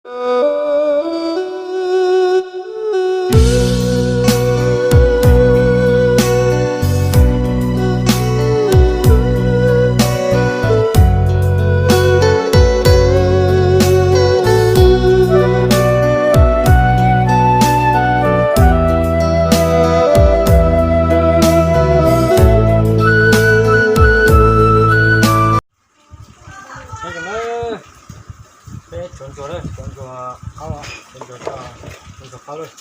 Peb tsuav ntsuag lawm, tsuav ntsuag qaub, tsuav ntsuag, tsuav ntsuag qaub lawm.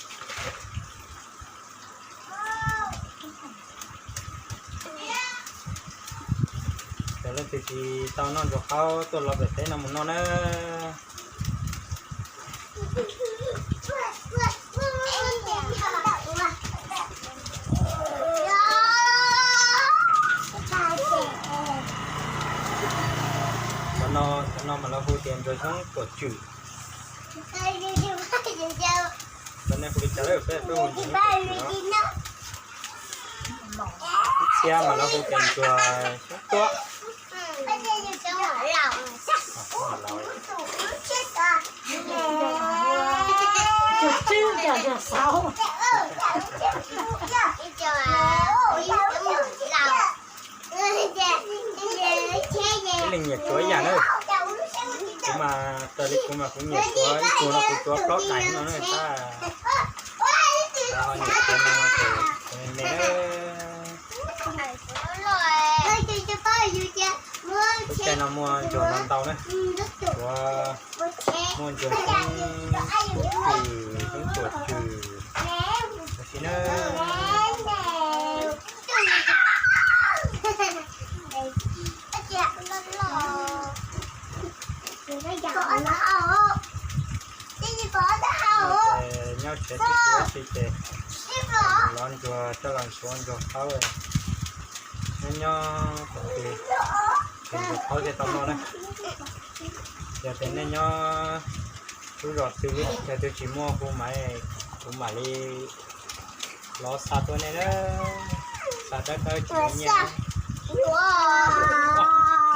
Cov leej twg tsis tau noj ntsuag qaub tuaj los pem teb no mus noj na. Cov no mas lawv hu tias ntsuag xyoob tuam tswm. Cov nej hu li cas lawm, peb hu ntsuag xyoob tuam tswm os. Ib txhia mas lawv hu tias ntsuag xyoob tuam. Ib leeg nyiam tsuav ib yam na. Kuv mas raws li kuv mas kuv nyiam tsuav ib tug no kuv tsuav plaub daim no na tab. Ho nyiam tsuav no ces me me na. Lub caij no muaj ntsuag ntau ntau na. Tsuav muaj ntsuag xyoob tuam tswm, xyoob tuam tswm, tab sis na. Nyob tsev tsis tau dab tsi ces lov ntsuag coj los ntxuav ntsuag qaub. Nyob nyob, ces ntsuag qaub thiaj tau noj na. Yog tias nej nyob lub zos twg, yog twg tsis muaj hu mas kuv mam li los xa tuaj nej na. Xa dawb dawb tsis muaj nyiaj.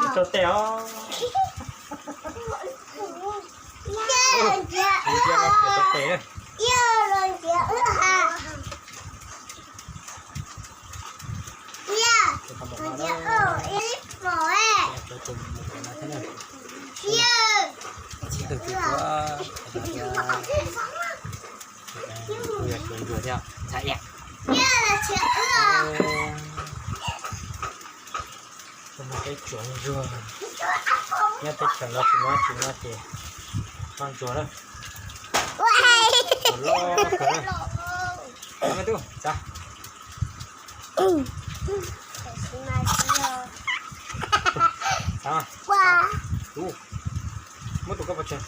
Ib tsob tej os. Ib tsob tej. Kuv yog tsuav ntsuag thiab. Peb tsuav ntsuag, nyob teb chaws no tsis muaj dab tsi no ces noj ntsuag na. Ntsuag loj kawg na. Tub, txav. Txav, tub, muab tus koj pov tseg.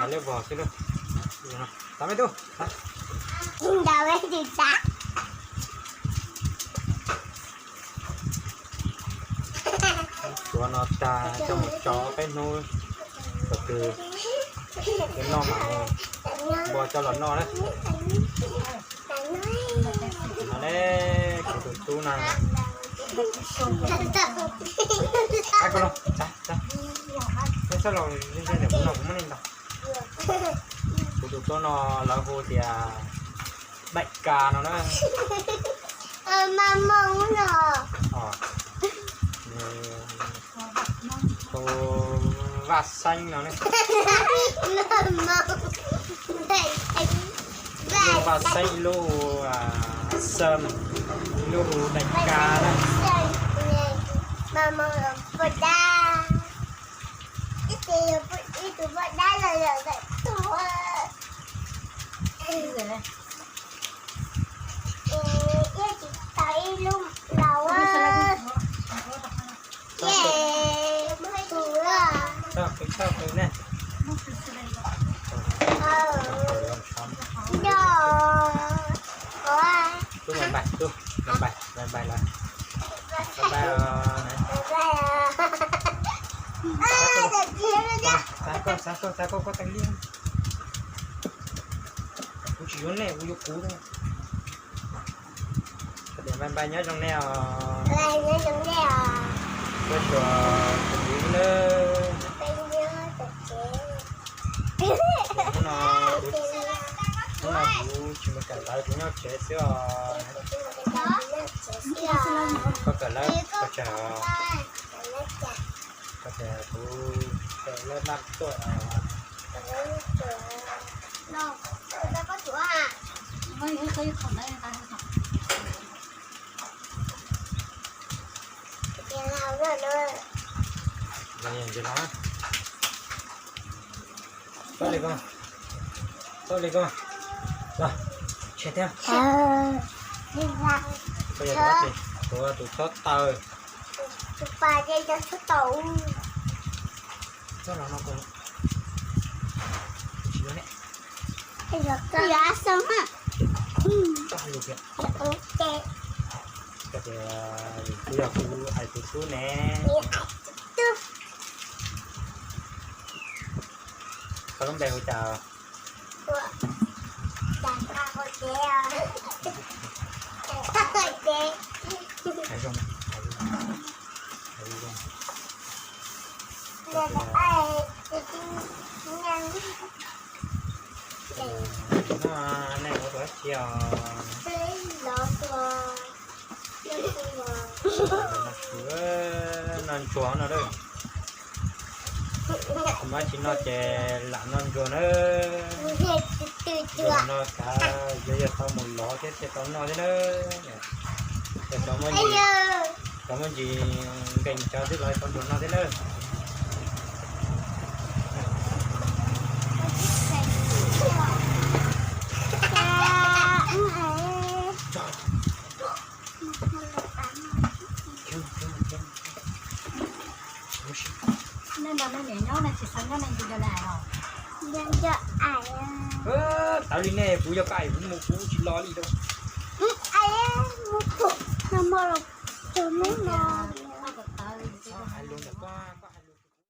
Hais leb vog xwb lauj. Txav me tub. Tsuav no tag coj mus tso peb hnub, kom twg noj mas npua coj los noj na. No ne, kuv tus tub na. Ab, koj los, txav, txav. Koj txhob los, kuv no kuv muab nej ntaus. Kuv tus tub no lawv hu tias Daim Kas no na. Vaj Xeeb no ne. Vaj Xeeb, ib lub hu Xeem, ib lub hu Daim Kas na. Tub, bye bye, tub, bye bye, bye bye lawm. Bye bye os. Xav koj, xav koj, xav koj, koj teev liaj. Kuv tsis yuav nej, kuv yuav kuv. Bye bye, nyob zoo nej os. Nyob zoo nej os. Peb tsuas tus yus na. Hnub no kuv tsis mus kawm ntawv, kuv nyob tsev xwb os. Koj kawm lawm koj tseg os. Koj tias kuv kawm lawm naj tuaj os. Los yog ntsis no. Tau li koj, tau li koj, los, tshem thiab. Koj yog tus, tus txhob taw. Txhob los no kuv tsis yuav ne. Koj hais lus kiag. Koj tias kuv yog kuv hais tus tub ne. Koj lub npe hu cas? Hais zoo, hais zoo. No nej ua dab tsi os? Noj ntsuag no lawm. Kuv mam tsis noj ces lam noj ntsuag na. Ntsuag no kav yog yog tau mus lov thiab thiaj tau noj thiab na. Cov muaj ntsis, cov muaj ntsis nkees cov twb lov tau ntsuag noj thiab na. Nej nrog nej niam nyob nej tsis xav nyob nej ntsis rau lawm os? Tawv li nej, kuv yog koj kuv mus kuv tsis los li rau. Hais lus ntawm koj.